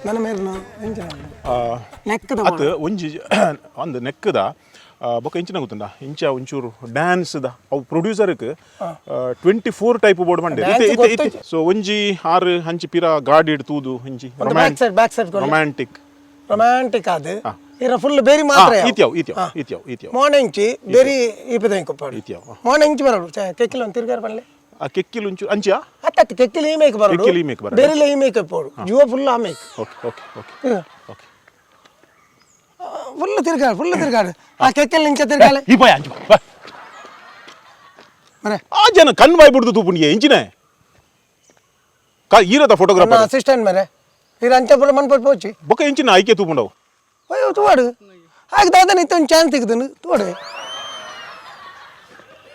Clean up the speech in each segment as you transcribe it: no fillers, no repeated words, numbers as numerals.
ನನ್ನ ಮೇರ್ನ ಎಂಚಿನ ನೆಕ್ಕದ ಅತ್ ಒಂಜಿ ಒಂದು ನೆಕ್ಕದ ಬೊಕ್ಕ ಇಂಚಿನ ಗೊತ್ತುಂಡ ಇಂಚ ಒಂಚೂರು ಡ್ಯಾನ್ಸ್ದ ಅವು ಪ್ರೊಡ್ಯೂಸರ್ಕ್ 24 ಟೈಪ್ ಬೋರ್ಡ್ ಮಂಡೆ ಸೊ ಒಂಜಿ ಆರು ಹಂಚಿ ಪಿರ ಗಾಡಿ ತೂದು ಇಂಚಿ back side back side romantic romantic ಅದು ಇರ ಫುಲ್ ಬೇರಿ ಮಾತ್ರ ಇತ್ಯಾವ್ ಇತ್ಯಾವ್ ಇತ್ಯಾವ್ ಇತ್ಯಾವ್ ಮೋನೆಂಚಿ ಬೇರಿ ಈಪದ ಕೊಪ್ಪಾಡು ಇತ್ಯಾವ್ ಮೋನೆಂಚಿ ಬರೋಡು ಕೆಕ್ಕಿಲ್ ಒಂದು ತಿರ್ಗಾರ ಪನ್ಲೆ ಆ ಕೆಕ್ಕಿಲ್ ಒಂಚೂರು ಅಂಚಿಯಾ ಅತ್ತ ಕೆಕ್ಕಿಲ್ ಈ ಮೇಕ್ ಬರೋಡು ಕೆಕ್ಕಿಲ್ ಈ ಮೇಕ್ ಬರೋಡು. ಬೇರಿಲ ಈ ಮೇಕ್ ಪೋಡು ಜುವ ಫುಲ್ ಆ make okay okay okay okay full ತಿರ್ಗಾಡು full ತಿರ್ಗಾಡು ಆ ಕೆಕ್ಕಿಲ್ ಇಂಚ ತಿರ್ಗಾಲೆ ಈ ಬಾಯ್ ಅಂಚು ಬಾ ಮರೆ ಆ ಜನ ಕಣ್ ಬಾಯ್ ಬಿಡ್ದು ತೂಪುಣಿಗೆ ಇಂಚಿನ ಕಾ ಈರದ ಫೋಟೋಗ್ರಾಫರ್ ಅಸಿಸ್ಟೆಂಟ್ ಮರೆ ಇರ ಅಂಚ ಪೂರ ಮನ್ಪಟ್ಟು ಪೋಚಿ ಬೊಕ್ಕ ಇಂಚಿನ ಆಯ್ಕೆ ತೂಪುಂಡವು ಅಯ್ಯೋ ತೂವಾಡು ಹಾಗೆ ದಾದನ ಇತ್ತು ಒಂದು ಚಾನ್ಸ್ ತೆಗ್ದನು ತೂವಾಡು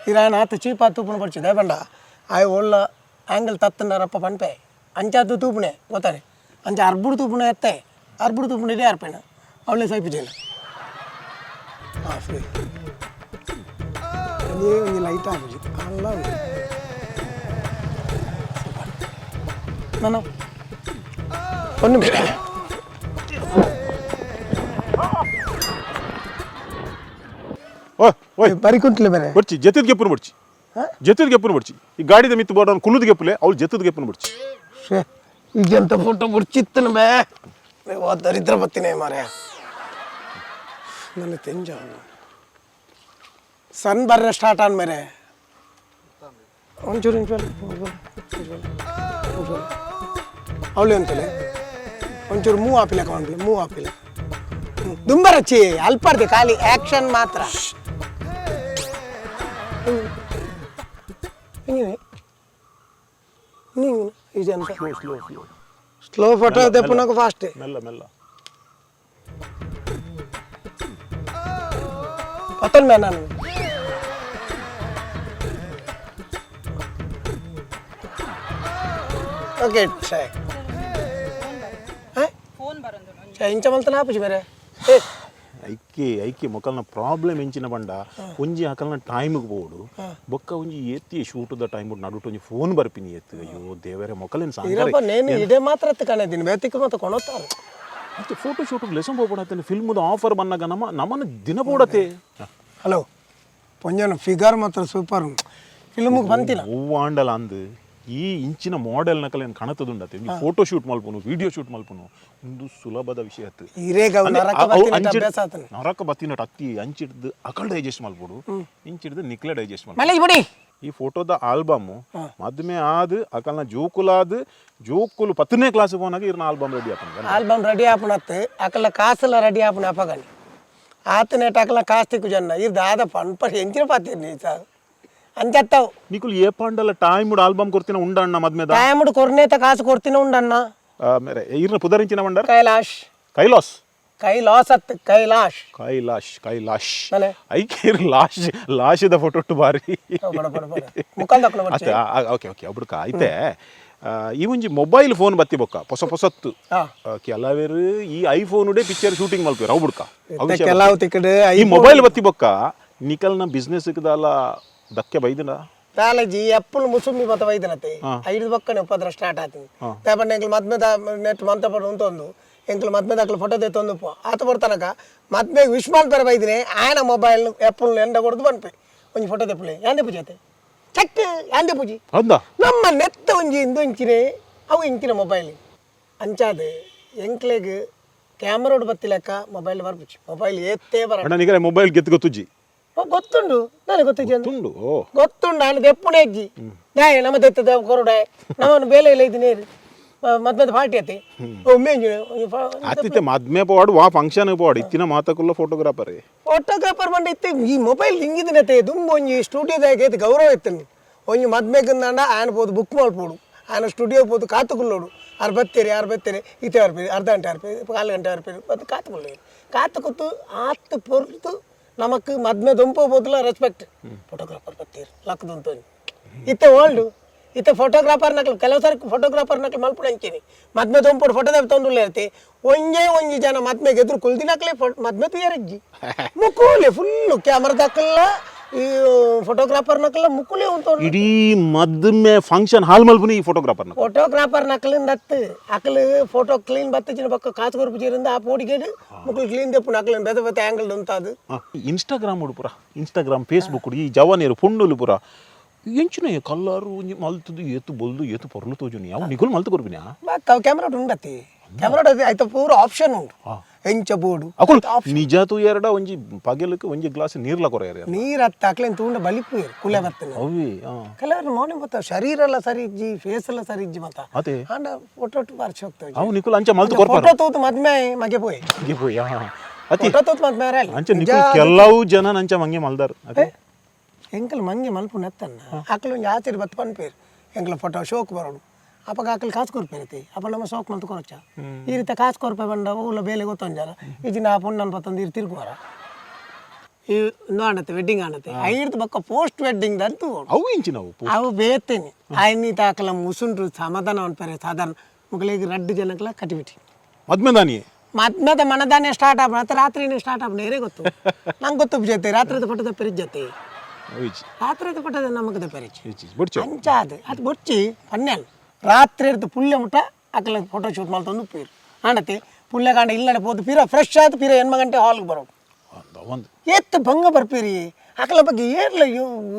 ಇರಾನ ಆತ ಚೀಪ್ ಆತು ತೂಪುಣ ಪಡ್ಚಿದೆ ಬಂಡ ಆಯ್ ಒಳ್ಳ ಆ್ಯಂಗಲ್ ತತ್ತಂಡಾರಪ್ಪ ಪನ್ಪೆ ಅಂಚಾತು ತೂಪುಣೆ ಗೊತ್ತಾರೆ ಅಂಚ ಅರ್ಬುಡು ತೂಪುಣೆ ಎತ್ತೆ ಅರ್ಬುಡು ತೂಪುಣೆ ಇದೇ ಅರ್ಪೇಣ ಅವಳೇ ಸೈಪು ಜೇನ ಹಾಂ ಫ್ರೀ ಅದೇ ಒಂದು ಲೈಟ್ ಆಪುಜಿ ಅಲ್ಲ ಉಂಡು ನಾನು ಒಂದು ನಿಮಿಷ ಓಯ್ ಓಯ್ ಬರಿಕುಂಟ್ಲೆ ಬೇರೆ ಬಡ್ಚಿ ಜೊತೆದ ಗೆಪ್ಪುನ ಬಡ್ಚಿ ಜೊತೆದ ಗೆಪ್ಪುನ ಬಡ್ಚಿ ಈ ಗಾಡಿದ ಮಿತ್ತು ಬೋರ್ಡ್ ಅವ್ನು ಕುಲ್ಲುದ ಗೆಪ್ಪುಲೆ ಅವ್ಳು ಜೊತೆದ ಗೆಪ್ಪುನ ಬಡ್ಚಿ ಶ್ಶೇ, ಈಗೆಂತ ಫೋಟೋ ಬುಡ್ಚಿತ್ತನ ಬೇ ಓ ದರಿದ್ರ ಬತ್ತಿನೇ ಮಾರ್ಯ ನನ್ನ ತೆಂಜ ಸನ್ ಬರ್ರೆ ಸ್ಟಾರ್ಟ್ ಆದ್ಮೇಲೆ ಒಂಚೂರು ಒಂಚೂರು ಒಂಚೂರು ಅವಳು ಅಂತಲೇ ಒಂಚೂರು ಮೂವ್ ಆಪಿಲ್ಲ ಕಾಣ್ಲಿ ಮೂವ್ ಆಪಿಲ್ಲ ದುಂಬರಚ್ಚಿ ಅಲ್ಪರ್ದೆ ಖಾಲಿ ಆ್ಯಕ್ಷನ್ ಮಾತ್ರ ಹಿಂಗೆ ಹಿಂಗೆ ಇದೆಂತ ಸ್ಲೋ ಫೋಟೋ ದೆಪ್ಪನಕ ಫಾಸ್ಟ್ ಮೆಲ್ಲ ಮೆಲ್ಲ ಪತನ್ ಮೇ ನಾನು ಓಕೆ ಸರಿ ಫೋನ್ ಬರಂದು ಇಂಚ ಮಲ್ತನ ಆಪುಜಿ ಬೇರೆ ಏ ಐಕೆ ಐಕೆ ಮೊಕಲ್ನ ಪ್ರಾಬ್ಲಮ್ ಎಂಚಿನ ಬಂಡ ಒಂಜಿ ಅಕಲ್ನ ಟೈಮಿಗೆ ಬೋಡು ಬೊಕ್ಕ ಒಂಜಿ ಎತ್ತಿ ಶೂಟದ ಟೈಮ್ ನಡುಟು ಒಂಜಿ ಫೋನ್ ಬರ್ಪಿನಿ ಎತ್ತು ಅಯ್ಯೋ ದೇವರೇ ಮೊಕಲೇನು ಇರಪ್ಪ ನೇನು ಇದೇ ಮಾತ್ರ ಕಾಣಿದ್ದೀನಿ ಬೇತಿಕ್ ಮತ್ತೆ ಕೊಣೋತಾರೆ ಮತ್ತೆ photo shoot lesson ಹೋಗ್ಬಿಡತ್ತೆ ಫಿಲ್ಮ್ದ offer ಬಂದಾಗ ನಮ್ಮ ನಮ್ಮನ್ನು ದಿನ ಬೋಡತ್ತೆ ಹಲೋ ಪೊಂಜನ ಫಿಗರ್ ಮಾತ್ರ ಸೂಪರ್ ಫಿಲ್ಮಿಗೆ ಬಂತಿಲ್ಲ ಹೂವು ಆಂಡಲ ಅಂದು ಈ ಇಂಚಿನ ಮಾಡೆಲ್ ನಕಲೇನು ಕಣತದುಂಡತೆ ಒಂಜಿ ಫೋಟೋ ಶೂಟ್ ಮಲ್ಪುನು ವಿಡಿಯೋ ಶೂಟ್ ಮಲ್ಪುನು ಒಂದು ಸುಲಭದ ವಿಷಯ ಅತ್ತು ಹಿರೇಗ ನರಕ ಬತ್ತಿನ ಅಭ್ಯಾಸ ಆತನ ನರಕ ಬತ್ತಿನಟ್ ಅತ್ತಿ ಅಂಚಿಡ್ದು ಅಕಲ್ ಡೈಜೆಸ್ಟ್ ಮಲ್ಪುಡು ಇಂಚಿಡ್ದು ನಿಕ್ಲೆ ಡೈಜೆಸ್ಟ್ ಮಲ್ಪು ಮಳೆ ಬಿಡಿ ಈ ಫೋಟೋದ ಆಲ್ಬಮ್ ಮದ್ಮೆ ಆದ್ ಅಕಲ್ನ ಜೋಕುಲಾದ್ ಜೋಕುಲು 10ನೇ ಕ್ಲಾಸ್ ಪೋನಾಗ ಇರ್ನ ಆಲ್ಬಮ್ ರೆಡಿ ಆಪುಂಡು ಆಲ್ಬಮ್ ರೆಡಿ ಆಪುನತ್ತು ಅಕಲ ಕಾಸೆಲ್ಲ ರೆಡಿ ಆಪುನ ಅಪಗಣಿ ಆತನೇಟ ಅಕಲ ಕಾಸು ತಿಕ್ಕು ಜನ ಇರ್ದ ದಾದ ಪನ್ಪ ಎಂಚಿನ ಪಾತಿರ್ನಿ ಸಾರ್ ಅಂಚತ್ತವು ನಿಕುಲು ಏ ಪಾಂಡಲ ಟೈಮ್ ಆಲ್ಬಮ್ ಕೊಡ್ತಿನ ಉಂಡಣ್ಣ ಮದ್ಮೆದ ಟೈಮ್ಡ್ ಕೊರ್ನೇತ ಕಾಸು ಕೊಡ್ತಿನ ಉಂಡಣ್ಣ ಮೇರೆ ಇರ್ನ ಪುದರಿಂಚಿನ ಬಂಡಾರ ಕೈಲಾಶ್ ಕೈಲಾಸ್ ಕೈಲಾಸ್ ಅತ್ ಕೈಲಾಶ್ ಕೈಲಾಶ್ ಕೈಲಾಶ್ ಅಲೆ. ಐಕೇರ್ ಲಾಶ್ ಲಾಶದ ಫೋಟೋ ಒಟ್ಟು ಬಾರಿ ಬಡ ಬಡ ಬಡ ಮುಖಂದ ಅತ್ತ ಓಕೆ ಓಕೆ ಅಬುಡ್ಕ ಐತೆ ಈ ಒಂಜಿ ಮೊಬೈಲ್ ಫೋನ್ ಬತ್ತಿ ಬೊಕ್ಕ ಪೊಸ ಪೊಸತ್ತು ಕೆಲವರು ಈ ಐಫೋನ್ ಉಡೆ ಪಿಕ್ಚರ್ ಶೂಟಿಂಗ್ ಮಲ್ಪೇರು ಅವು ಬುಡ್ಕ ಅವು ವಿಷಯ ಕೆಲವು ತಿಕ್ಕಡು ಈ ಮೊಬೈಲ್ ಬತ್ತಿ ಬೊಕ್ಕ ನಿಕಲ್ನ ಬಿಸ್ನೆಸ್ ದಾಲ ದಕ್ಕೆ ಬೈದಿನ ಕಾಲೇಜಿ ಎಪ್ಪಲು ಮುಸುಂಬಿ ಮತ ವೈದನತೆ ಐದು ಬಕ್ಕನೆ ಉಪದ್ರ ಸ್ಟಾರ್ಟ್ ಆತೀನಿ ತೇಪಂಡ ಎಂಕ್ಲು ಮದ್ಮೆದ ನೆಟ್ ಮಂತ ಪಡು ಉಂತೊಂದು ಎಂಕ್ಲು ಮದ್ಮೆದಾಕ್ಲು ಫೋಟೋ ತೆತ್ತೊಂದು ಪೋ ಆತ ಬರ್ತನಕ ಮದ್ಮೆಗೆ ವಿಶ್ ಮಲ್ಪೆರ ಬೈದಿನಿ ಆಯನ ಮೊಬೈಲ್ ಎಪ್ಪಲು ಎಂಡ ಕೊಡ್ದು ಬನ್ಪೆ ಒಂಜಿ ಫೋಟೋ ತೆಪ್ಪಲೆ ಯಾಂದೆ ಪೂಜೆ ಆತೆ ಚಕ್ ಯಾಂದೆ ಪೂಜೆ ಹೌದಾ ನಮ್ಮ ನೆತ್ತ ಒಂಜಿ ಇಂದೊಂಚಿನೆ ಅವು ಇಂಚಿನ ಮೊಬೈಲ್ ಅಂಚಾದ ಎಂಕ್ಲೆಗ್ ಕ್ಯಾಮರೋಡ್ ಬತ್ತಿಲೆಕ್ಕ ಮೊಬೈಲ್ ಬರ್ಪುಚಿ ಮೊಬೈಲ್ ಏತ್ತೇ ಬರ ಅಣ್ಣ ನಿಗರೆ ಮೊಬೈಲ್ ಗೆತ್ತು ಗೊತ್ತುಜ್ಜಿ ಓ, ಗೊತ್ತುಂಡು ನನಗೆ ಗೊತ್ತಿಜ್ಜಿ ಅಂತ ತುಂಡು ಓ ಗೊತ್ತುಂಡು ನಾನು ದೆಪ್ಪುಣೆ ಅಜ್ಜಿ ದಾಯ ನಮ್ಮ ದೆತ್ತದ ಕೊರಡೆ ನಮ್ಮನ್ನು ಬೇಲೆ ಇಲ್ಲ ಇದು ನೇರು ಮದ್ಮದ ಪಾರ್ಟಿ ಅತ್ತೆ ಒಮ್ಮೆ ಆತಿತ್ತೆ ಮದ್ಮೆ ಪೋವಾಡು ವಾ ಫಂಕ್ಷನ್ ಪೋವಾಡು ಇತ್ತಿನ ಮಾತಕುಲ್ಲ ಫೋಟೋಗ್ರಾಫರ್ ಫೋಟೋಗ್ರಾಫರ್ ಬಂಡ ಇತ್ತೆ ಈ ಮೊಬೈಲ್ ಹಿಂಗಿದಿನತೆ ದುಂಬ ಒಂಜಿ ಸ್ಟುಡಿಯೋದಾಗ ಐತೆ ಗೌರವ ಇತ್ತನು ಒಂಜಿ ಮದ್ಮೆಗಂದಾಂಡ ಆಯನ ಪೋದು ಬುಕ್ ಮಲ್ಪೋಡು ಆಯನ ಸ್ಟುಡಿಯೋ ಪೋದು ಕಾತುకుల్లోడు ಆರು ಬತ್ತೀರಿ ಆರು ಬತ್ತೀರಿ ಇತ್ತೆ ಆರ್ಪೇರು ಅರ್ಧ ಗಂಟೆ ಆರ್ಪೇರು ಕಾಲು ಗಂಟೆ ಆರ್ಪೇರು ಮತ್ತು ಕಾತುಕೊಳ್ಳಿ ಕಾತು ಕೂತು ಆತು ಪೊರ್ತು ನಮಕ್ ಮದ್ಮೆ ದೊಂಪು ಬೋದಲ ರೆಸ್ಪೆಕ್ಟ್ ಫೋಟೋಗ್ರಾಫರ್ ಬತ್ತೀರಿ ಲಕ್ಕದಂತ ಇತ್ತೆ ಓಲ್ಡು ಇತ್ತೆ ಫೋಟೋಗ್ರಾಫರ್ ನಕಲು ಕೆಲವು ಸಾರಿ ಫೋಟೋಗ್ರಾಫರ್ ನಕಲು ಮಲ್ಪುಡು ಅಂಚೇನಿ ಮದ್ಮೆ ದೊಂಪೋಡು ಫೋಟೋ ತೊಂದುಲ್ಲ ಇರ್ತಿ ಒಂಜೇ ಒಂಜಿ ಜನ ಮದ್ಮೆಗೆ ಎದುರು ಕುಲ್ದಿನಕ್ಲೆ ಫೋ ಮದ್ಮೆ ತುಯರಜ್ಜಿ ಮುಕೂಲೆ ಫುಲ್ಲು ಕ್ಯಾಮ್ರಾ ದಾಕಲ್ಲ ಈ ಫೋಟೋಗ್ರಾಫರ್ ನಕಲ ಮುಕ್ಕುಲೇ ಉಂಟು. ಇಡೀ ಮದ್ಮೆ ಫಂಕ್ಷನ್ ಹಾಲ್ ಮಲ್ಪುನಿ ಈ ಫೋಟೋಗ್ರಾಫರ್ನ. ಫೋಟೋಗ್ರಾಫರ್ ನಕಲಿಂದ ಅತ್ತು ಅಕಲು ಫೋಟೋ ಕ್ಲೀನ್ ಬತ್ತಿನ ಪಕ್ಕ ಕಾಸು ಕೊರ್ಪು ಚೀರಿಂದ ಆ ಪೋಡಿಗೇಡು ಮುಕ್ಕುಲು ಕ್ಲೀನ್ ದೆಪ್ಪು ನಕಲಿನ ಬೆದ ಬೆತ್ತ ಆ್ಯಂಗಲ್ ಉಂತಾದು. ಇನ್ಸ್ಟಾಗ್ರಾಮ್ ಪೂರ, ಇನ್ಸ್ಟಾಗ್ರಾಮ್, ಫೇಸ್ಬುಕ್, ಈ ಜವಾನಿಯರು ಪೊಣ್ಣುಲು ಪೂರ ಎಂಚಿನ ಕಲ್ಲರು ಒಂಜಿ ಮಲ್ತದು ಏತು ಬೊಲ್ದು ಏತು ಪೊರ್ಲು ತೋಜುನಿ. ಅವು ನಿಗುಲು ಮಲ್ತು ಕೊರ್ಪಿನ? ಅವು ಕ್ಯಾಮ್ರಾ ಉಂಡತಿ, ಕ್ಯಾಮ್ರಾ ಆಯ್ತು, ಪೂರ ಆಪ್ಷನ್ ಉಂಟು ಎಂಚ ಬೋಡು. ಅಕುಲು ನಿಜ ತೂಯರ್ಡ ಒಂಜಿ ಪಗೆಲಕ್ಕೆ ಒಂಜಿ ಗ್ಲಾಸ್ ನೀರ್ಲ ಕೊರೆಯರ್. ನೀರು ಅತ್ತ, ಅಕ್ಲೇನ್ ತೂಂಡ ಬಲಿಪು ಕುಲೆ ಬತ್ತನೆ. ಅವೇ. ಕೆಲವರು ಮೌನ ಮತ್ತ ಶರೀರ ಎಲ್ಲ ಸರಿ ಇಜ್ಜಿ, ಫೇಸ್ ಎಲ್ಲ ಸರಿ ಇಜ್ಜಿ ಮತ್ತ. ಅದೇ. ಆಂಡ ಫೋಟೋ ಬಾರಿ ಹೋಗ್ತವೆ. ಅವು ನಿಕುಲು ಅಂಚ ಮಲ್ತು ಕೊರ್ಪಾರ. ಫೋಟೋ ತೂತು ಮದ್ಮೆ ಮಗೆ ಪೋಯ್. ಪೋಯ್ ಅತಿ. ಫೋಟೋ ತೂತು ಮದ್ಮೆ ಅಲ್ಲ. ಅಂಚ ನಿಕುಲು ಕೆಲವು ಜನ ಅಂಚ ಮಂಗೆ ಮಲ್ದಾರ್ ಅದೇ. ಎಂಕಲ್ ಮಂಗೆ ಮಲ್ಪು ನೆತ್ತನ್ನ ಅಕಲು ಒಂಜಿ ಆಚರಿ ಬತ್ತು ಪನ್ಪೇರು, ಎಂಕಲ ಫೋಟೋ ಶೋಕ್ ಬರೋಡು. ಅಪಗ ಅಕಲ್ ಕಾಸು ಕೊರ್ಪೇರತಿ. ಅಪ್ಪ ನಮ್ಮ ಶೋಕ್ ಮಲ್ತು ಕೊರಚ ಈ ರೀತಿ ಕಾಸು ಕೊರ್ಪೆ ಬಂಡ ಊಲ ಬೇಲೆ ಗೊತ್ತೊಂಜಾರ ಈಜಿನ ಆ ಪೊಣ್ಣನ್ ಪತ್ತೊಂದು ಇರು ತಿರುಗುವಾರ. ಈ ಆಣತೆ ವೆಡ್ಡಿಂಗ್ ಆಣತೆ ಐರ್ದು ಬೊಕ್ಕ ಪೋಸ್ಟ್ ವೆಡ್ಡಿಂಗ್ ದಂತು. ಅವು ಇಂಚಿನವು. ಅವು ಬೇತೇನೆ ಆಯ್ನಿ ತಾಕಲ ಮುಸುಂಡ್ರು ಸಮಾಧಾನ ಅನ್ಪೇರೆ. ಸಾಧಾರಣ ಮುಗಲಿಗೆ ರಡ್ಡು ಜನಕ್ಲ ಕಟಿಬಿಟಿ. ಮದ್ಮೆ ದಾನಿಯೇ? ಮದ್ಮದ ಮನದಾನೆ ಸ್ಟಾರ್ಟ್ ಆಪ ಮತ್ತೆ ರಾತ್ರಿನೇ ಸ್ಟಾರ್ಟ್ ಆಪಣ ಏರೇ ಗೊತ್ತು? ನಂಗೆ ಗೊತ್ತು ಜೊತೆ ರಾತ್ರಿದ ಫೋಟೋದ ಪೆರಿಜ್ ಜೊತೆ. ಅವು ಇಜ್ಜಿ. ರಾತ್ರಿದ ಫೋಟೋದ ನಮಗದ ಪೆರಿಜ್. ಇಜ್ಜಿ ಬುಡ್ಚು. ಅಂಚಾದ್ ಅದು ಬೊಚ್ಚಿ ಪನ್ನೆಲ್ ರಾತ್ರಿ ಇರ್ದು ಪುಲ್ಯ ಮುಟ್ಟ ಅಕಲ ಫೋಟೋ ಶೂಟ್ ಮಲ್ತೊಂದು ಪೀರು ಆಂಡತಿ. ಪುಲ್ಯ ಕಾಂಡ ಇಲ್ಲಡೆ ಪೋದು ಪೀರ ಫ್ರೆಶ್ ಆದ್ ಪೀರ ಎನ್ಮ ಗಂಟೆ ಹಾಲ್ಗೆ ಬರೋದು. ಒಂದು ಒಂದು. ಏತ್ ಭಂಗ ಬರ್ಪೀರಿ, ಅಕಲ ಬಗ್ಗೆ ಏರ್ಲ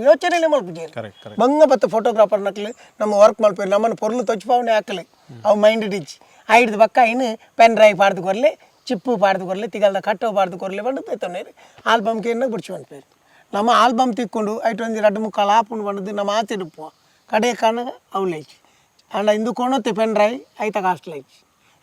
ಯೋಚನೆನೇ ಮಲ್ಪುಜೇರು. Correct correct. ಬಂಗ ಬತ್ತ ಫೋಟೋಗ್ರಾಫರ್ ನಕ್ಲು ನಮ್ಮ ವರ್ಕ್ ಮಲ್ಪೇರು, ನಮ್ಮನ್ನು ಪೊರ್ಲು ತೊಚ್ಪಾವನೆ ಹಾಕಲಿ. ಅವು ಮೈಂಡ್ ಇಜ್ಜಿ. ಐಡ್ದು ಬಕ್ಕ ಇನ್ನು ಪೆನ್ ಡ್ರೈವ್ ಪಾಡ್ದು ಕೊರ್ಲಿ, ಚಿಪ್ಪು ಪಾಡ್ದು ಕೊರ್ಲಿ, ತಿಗಲ್ದ ಕಟ್ಟೋ ಪಾಡ್ದು ಕೊರ್ಲಿ ಬಂದು ತೈತೊಂಡೇರು. ಆಲ್ಬಮ್ಗೆ ಏನ ಬಿಡ್ಸಿ ಪೇರು ನಮ್ಮ ಆಲ್ಬಮ್ ತಿಕ್ಕೊಂಡು ಐಟ್ ಒಂಜಿ ರಡ್ಡು ಮುಕ್ಕಾಲು ಆಪುಂಡು ಬಂದದ್ದು ನಮ್ಮ ಆಚೆ ಇಡುಪ್ಪುವ ಕಡೆ ಕಾಣಗ ಅವು ಲೈಚ್ ಅಂಡ ಇಂದು ಕೊಣತ್ತೆ ಪೆನ್ ಡ್ರೈವ್ ಐತ ಕಾಸ್ಟ್ ಲೈಚ್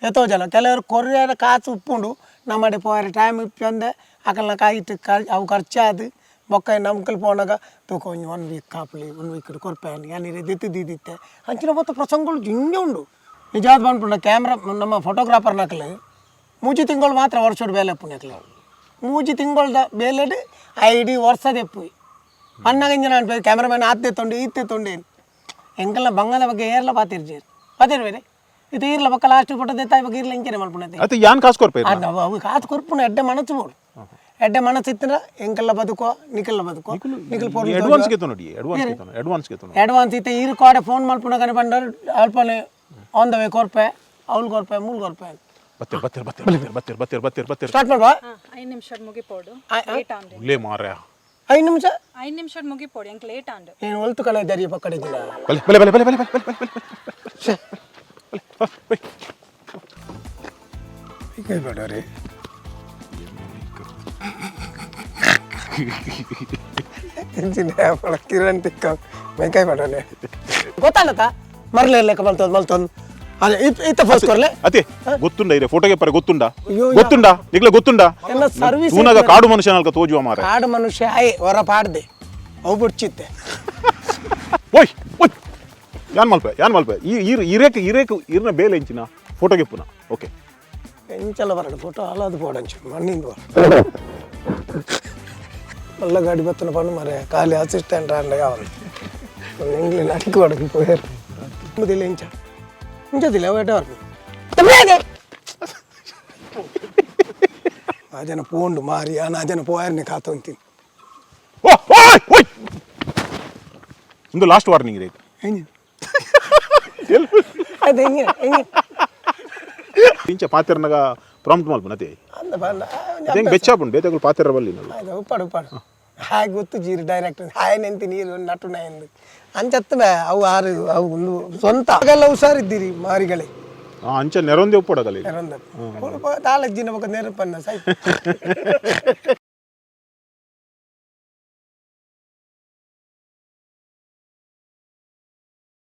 ಎತ್ತೋ ಜನ. ಕೆಲವರು ಕೊರಿಯರ್ ಕಾಸು ಉಪ್ಪುಂಡು ನಮ್ಮಡೆ ಪೋಯರೆ ಟೈಮ್ ಇಪ್ಪಂದೆ ಅಕಲ್ನ ಕಾಯಿಟ್ಟು ಅವು ಖರ್ಚಾದು ಬೊಕ್ಕ ನಮ್ಕಲ್ ಪೋನಾಗ ತೂಕ ಒಂಜಿ ಒನ್ ವೀಕ್ ಕಾಪುಲಿ, ಒನ್ ವೀಕ್ ಕೊರ್ಪೆ ಯಾನಿರೆ ದಿತ್ತು ದಿದ್ದಿತ್ತೆ ಅಂಚಿನ ಬೊತ್ತ ಪ್ರಸಂಗಗಳು ಜಿಂಜ ಉಂಡು. ನಿಜಾದ್ ಪನ್ಪುಂಡ ಕ್ಯಾಮ್ರಾ ನಮ್ಮ ಫೋಟೋಗ್ರಾಫರ್ ನಕಲು 3 ತಿಂಗಳು ಮಾತ್ರ ವರ್ಷೋಡು ಬೇಲೆ ಎಪ್ಪು ನಕಲು. 3 ತಿಂಗಳ್ದ ಬೇಲೆಡ್ ಐಡಿ ವರ್ಷದ ಎಪ್ಪು ಪನ್ನಾಗ ಇಂಜಿನ ಅನ್ಪೇರು ಕ್ಯಾಮ್ರಾಮ್ಯಾನ್ ಆತ್ತೆ ತೊಂಡು ಈತ್ತೆ ತೊಂಡೆ. ಎಂಕಲ್ನ ಬಂಗದ ಬಗ್ಗೆ ಏರ್ಲ ಪಾತಿರ್ಜೇರು ಪಾತಿರ್ ಬೇರೆ ಇದು ಈರ್ಲ ಬೊಕ್ಕ ಲಾಸ್ಟ್ ಫೋಟೋ ದೆತ್ತಾಯ್ ಬಗ್ಗೆ ಈರ್ಲ ಇಂಚನೆ ಮಲ್ಪುನತೆ. ಅತ್ತೆ ಯಾನ್ ಕಾಸು ಕೊರ್ಪೇರು? ಅವು ಕಾಸು ಕೊರ್ಪುನ ಎಡ್ಡೆ ಮನಸ್ಸು ಬೋಡು. ಎಡ್ಡೆ ಮನಸ್ಸು ಇತ್ತಿನ ಎಂಕಲ್ಲ ಬದುಕೋ, ನಿಕಲ್ಲ ಬದುಕೋ, ನಿಕಲ್ ಪೊರ್ಲು. ಅಡ್ವಾನ್ಸ್ ಗೆ ನೋಡಿ, ಅಡ್ವಾನ್ಸ್ ಗೆ, ಅಡ್ವಾನ್ಸ್ ಗೆ. ಅಡ್ವಾನ್ಸ್ ಇತ್ತೆ ಈರು ಕೋಡೆ ಫೋನ್ ಮಲ್ಪುನ ಪಂಡರ್ ಅಲ್ಪನೆ on the way ಕೊರ್ಪೆ, ಅವ್ಲು ಕೊರ್ಪೆ, ಮೂಲು ಕೊರ್ಪೆ. ಬತ್ತಿರ್ ಬತ್ತಿರ್ ಬತ್ತಿರ್ ಬತ್ತಿರ್ ಬತ್ತಿರ್ ಬತ್ತಿರ್ ಬತ್ತಿರ್ ಬತ್ತಿರ್. ಸ್ಟಾರ್ಟ್ ಮಾಡುವ. 5 ನಿಮಿಷ ಮುಗಿಪೋಡು, ಲೇಟ್ ಆಂಡ್. ಉಲ್ಲೇ ಮಾರ್ಯ. 5 ನಿಮಿಷ. 5 ನಿಮಿಷ ಮುಗಿಪೋಡು, ಎಂಕ್ ಲೇಟ್ ಆಂಡ್. ನೀನು ಒಲ್ತು ಕಣ ದರಿಯ ಪಕ್ಕಡಿದ್ದಿಲ್ಲ. ಬಲೆ ಬಲೆ ಬಲೆ ಬಲೆ ಬಲೆ ಬಲೆ ಬಲೆ ಬಲೆ ಬಲೆ. ಈಗ ಬೇಡವ್ರಿ ಕಿರಣ್ ತಿಕ್ಕ ಮೈಕಾಯಿ ಮಾಡೋಣ ಗೊತ್ತಾಗತ್ತ ಮರಲೇ ಲೆಕ್ಕ ಮಲ್ತೊಂದು ಮಲ್ತೊಂದು ಅದೇ ಇತ್ತ ಫೋಸ್ ಕೊರ್ಲೆ. ಅದೇ ಗೊತ್ತುಂಡ ಇರೆ ಫೋಟೋಗೆ ಪರ ಗೊತ್ತುಂಡ? ಅಯ್ಯೋ, ಗೊತ್ತುಂಡ ನಿಗ್ಲೆ ಗೊತ್ತುಂಡ? ಎಲ್ಲ ಸರ್ವಿಸ್. ತೂನಾಗ ಕಾಡು ಮನುಷ್ಯನಲ್ಕ ತೋಜುವ ಮಾರ. ಕಾಡು ಮನುಷ್ಯ ಆಯ್ ಹೊರ ಪಾಡ್ದೆ ಅವು ಬಿಡ್ಚಿತ್ತೆ. ಓಯ್ ಓಯ್, ಯಾನ್ ಮಲ್ಪೆ, ಯಾನ್ ಮಲ್ಪೆ. ಈ ಇರ್ ಇರೇಕ್ ಇರೇಕ್ ಇರ್ನ ಬೇಲೆ ಇಂಚಿನ ಫೋಟೋಗೆ ಪುನ ಓಕೆ. ಎಂಚಲ ಬರಡು ಫೋಟೋ ಅಲ್ಲದು ಪೋಡಂಚು ಮಣ್ಣಿಂದು ಮಲ್ಲ ಗಾಡಿ ಬತ್ತನ ಪಣ್ಣು ಮರೆ ಖಾಲಿ ಅಸಿಸ್ಟೆಂಟ್ ಅಂಡ ಯಾವ ಎಂಗ್ಲಿ ನಡಿக்கு ಪಡకు పోయారు ಮುದಿಲ್ಲ ಇಂಚ ಇಂಚದಿಲ್ಲ ಅವು ಎಡ್ಡೆ ಬರ್ಪು ಆ ಜನ ಪೋಂಡು ಮಾರಿ ಆ ಜನ ಪೋಯಾರನೆ ಕಾತೊಂತೀನಿ. ಓ ಓಯ್ ಓಯ್, ಇಂದು ಲಾಸ್ಟ್ ವಾರ್ನಿಂಗ್ ಇದೆ. ಹೆಂಗೆ ಅದು ಹೆಂಗೆ ಹೆಂಗೆ? ಇಂಚ ಪಾತಿರ್ನಗ ಪ್ರಾಂಪ್ಟ್ ಮಲ್ಪುನ ಅದೇ. ಅಂದ ಬಲ್ಲ. ಅದೇಂಗ್ ಬೆಚ್ಚಾಪುಂಡು ಬೇತೆಗಳು ಪಾತಿರ ಬಲ್ಲಿ. ಅದು ಉಪ್ಪಾಡು ಉಪ್ಪಾಡು ಹಾಗೆ ಗೊತ್ತು ಜೀರು ಡೈರೆಕ್ಟ್ ಹಾಯ್ ನೆಂತಿ ನೀರು ನಟು ಎಂದು ಅಂಚತ್ತವೆ ಅವು ಆರು ಅವು ಒಂದು ಸ್ವಂತ ಹಾಗೆಲ್ಲ ಹುಷಾರಿದ್ದೀರಿ ಮಾರಿಗಳೇ. ಅಂಚ ನೆರೊಂದೇ ಉಪ್ಪಡಗಲ್ಲ. ತಾಲಜ್ಜಿನ ಪಕ್ಕ ನೆನಪನ್ನ ಸಾಯ್ತು.